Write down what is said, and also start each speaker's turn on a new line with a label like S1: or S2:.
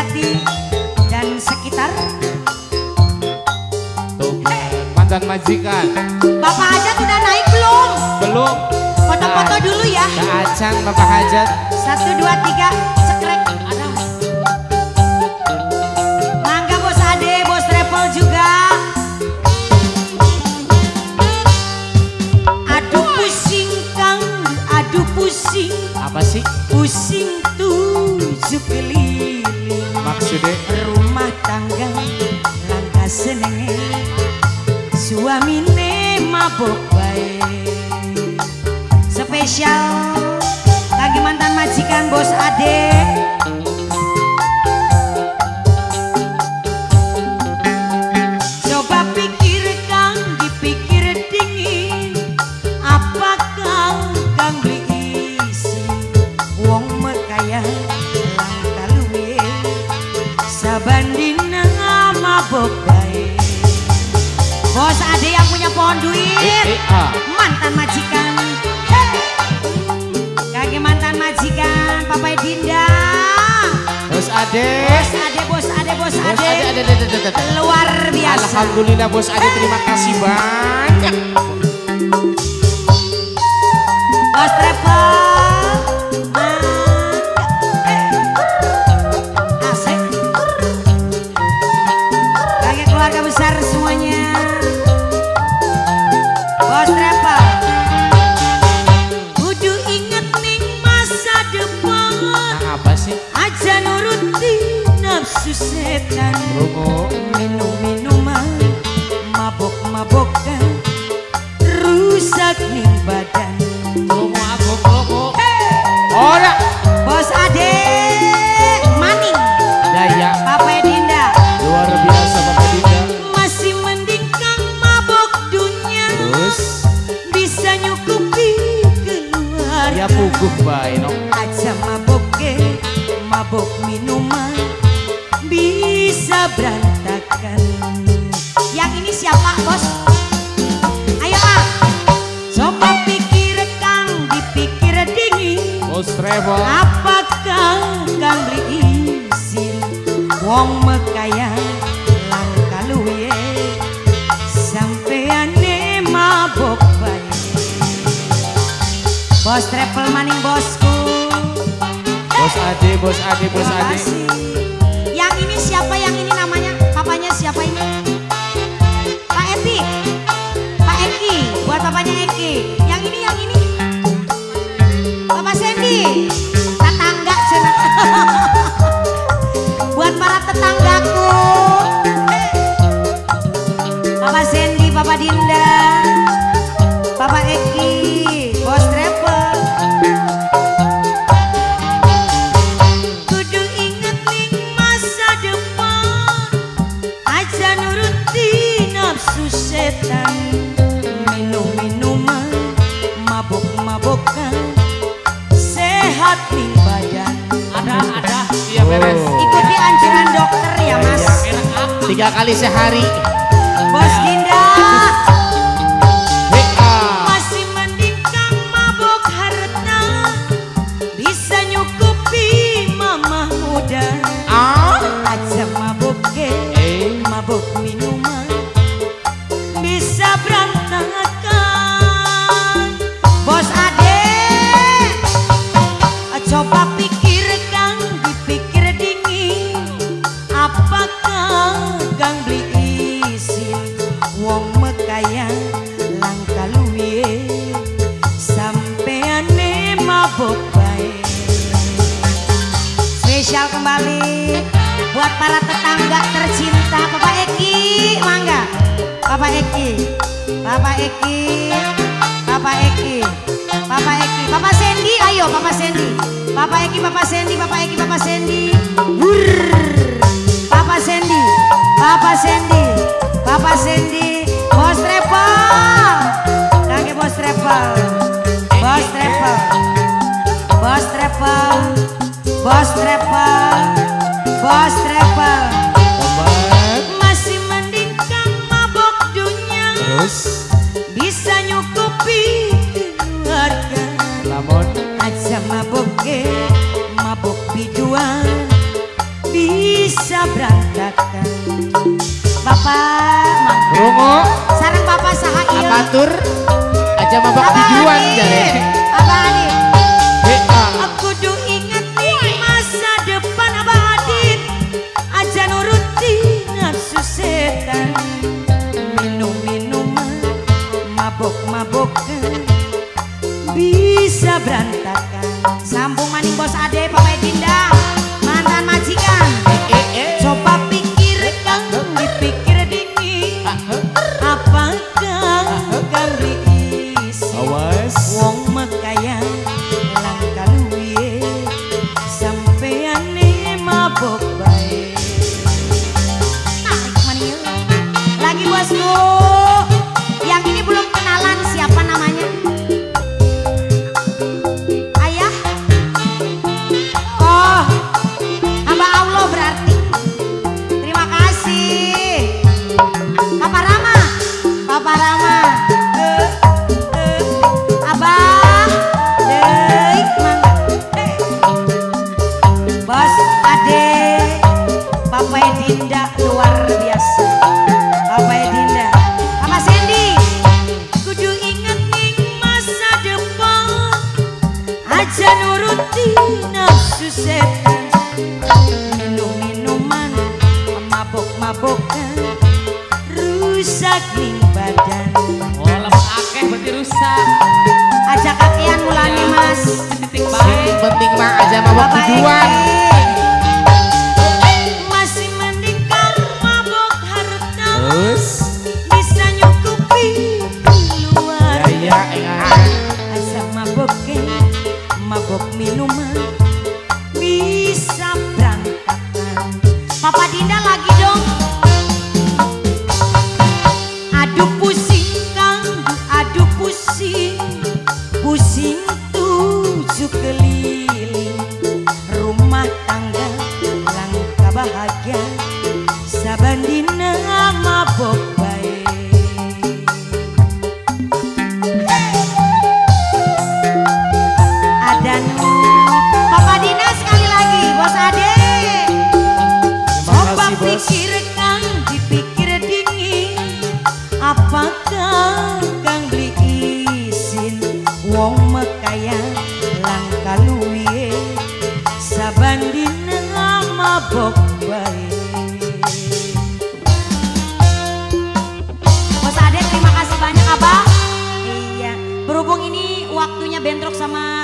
S1: Jati dan sekitar.
S2: Tuh, mantan majikan.
S1: Bapak Hajat udah naik belum?
S2: Belum.
S1: Foto-foto dulu ya.
S2: Acan Bapak Hajat.
S1: 1, 2, 3, cekrek. Ada. Mangga Bos Ade, Bos Travel juga. Aduh pusing Kang, aduh pusing.
S2: Apa sih?
S1: Pusing 7 keliling.
S2: Maksudnya?
S1: Rumah tangga langka senenge, suamine mabok bae. Spesial lagi mantan majikan Bos Ade. Coba pikir Kang, dipikir dingin, apakah Kang beli isi wong mekaya langka luwe saban dina mabok bae. Bos Ade yang punya pohon duit, mantan majikan. Kaki mantan majikan Papa Dinda.
S2: Bos Ade.
S1: Bos Ade, Bos Ade, Bos Ade. Luar biasa.
S2: Alhamdulillah Bos Ade, terima kasih banyak.
S1: Bos Travel. Asik. Kaki keluarga besar semuanya. Bos Travel. Kudu inget ning masa depan.
S2: Nah, apa sih?
S1: Aja nuruti nafsu setan. Minum-minuman, mabok-mabokan, rusak ning badan.
S2: Lungo aku, lungo. Ora.
S1: Bos Ade maning.
S2: Ya ya.
S1: Papa Dinda.
S2: Luar biasa Papa Dinda.
S1: Masih mending Kang mabok dunia.
S2: Terus
S1: bisa nyukupi keluarga.
S2: Ya puguh bae no.
S1: Aja mabok mabok minuman bisa berantakan. Yang ini siapa Bos? Ayo ah. Coba pikir Kang, dipikir dingin.
S2: Bos Travel.
S1: Apakah Kang beli izin wong mekaya langka luwe sampeane mabok bae. Bos Travel maning bosku.
S2: Bos Ade, Bos Ade, Bos Ade.
S1: Yang ini siapa? Yang ini namanya? Papanya siapa ini? Pak Eti, Pak Eki, buat papanya Eki. Yang ini, yang ini. Bapak Sandy, tetangga cina. Buat para tetanggaku. Bapak Sandy, Bapak Dinda, Bapak Eki, Bos Travel. Kudu inget ning masa depan, aja nuruti nafsu setan. Minum-minuman, mabok-mabokan, sehat ning badan.
S2: Ada, iya beres.
S1: Ikuti anjuran dokter ya Mas.
S2: 3 kali sehari.
S1: Bos Dinda. Masih mending Kang mabok harta, bisa nyukupi mama muda. Aja mabok mabok minuman, bisa berantakan. Bos Ade, coba pikir Kang, dipikir dingin, apakah Kang beli izin wong mekaya langka luwe sampeane mabok bae. Spesial kembali buat para tetangga tercinta. Bapak Eki, mangga. Bapak Eki, Bapak Eki, Bapak Eki, Bapak Eki, Bapak Sandy, ayo Bapak Sandy. Bapak Eki, Bapak Sandy, Bapak Eki, Bapak Sandy. Wurr. Bapak Sandy, Bapak Sandy, Bapak Sandy, Bos Travel. Kaki Bos Travel. Bos Travel. Bos Travel. Bos Travel. Bos Travel. Masih mending Kang mabok dunia.
S2: Terus
S1: bisa nyukupi keluarga.
S2: Lamun
S1: aja mabok mabok biduan, bisa
S2: Rungu.
S1: Sareng Bapak saha ieu?
S2: Apatur aja mabok tujuan jare.
S1: Abah Adit. Aku kudu inget nih masa depan Abah Adit. Aja nuruti nafsu setan. Minum-minuman, mabok-mabokan bisa berantakan. Sambung maning Bos Ade, Papa Dinda, mantan majikan. Coba pikirkan, dipikir dingin, apakah kang diisi? Wong mekaya langka luwihe, sampeane mabok bae. Tarik maning lagi bosku. Yang ini belum kenalan siapa namanya? Ayah? Oh, hamba Allah berarti. Terima kasih. Papa Rama, Papa Rama. Abah, deik mangga. Bos Ade, Papa Dinda luar biasa. Papa Dinda, Papa Sandy. Kudu inget ning masa depan, aja nuruti nafsu setan. Minum-minuman, mabok-mabokan, rusak ning badan.
S3: Oh, lamun akeh berarti rusak.
S1: Aja kakean mulane mas.
S3: Titik bae.
S2: Penting mah aja mabok tujuan.
S1: Masih mending kang mabok harta.
S2: Terus
S1: bisa nyukupi keluarga.
S2: Ya iya.
S1: Aja mabok mabok minuman bisa berantakan. Papa Dinda lagi dong. Aduh pusing kang, aduh pusing, pusing tujuh keliling. Rumah tangga langka bahagia, saban dina mabok bae. Ada Papa Dina sekali lagi, Bos Ade. Coba pikirkan, dipikir dingin, apakah kang beli izin? Wong mekaya langka luwihe, saban dina mabok bae. Bos Ade terima kasih banyak Abah. Iya, berhubung ini waktunya bentrok sama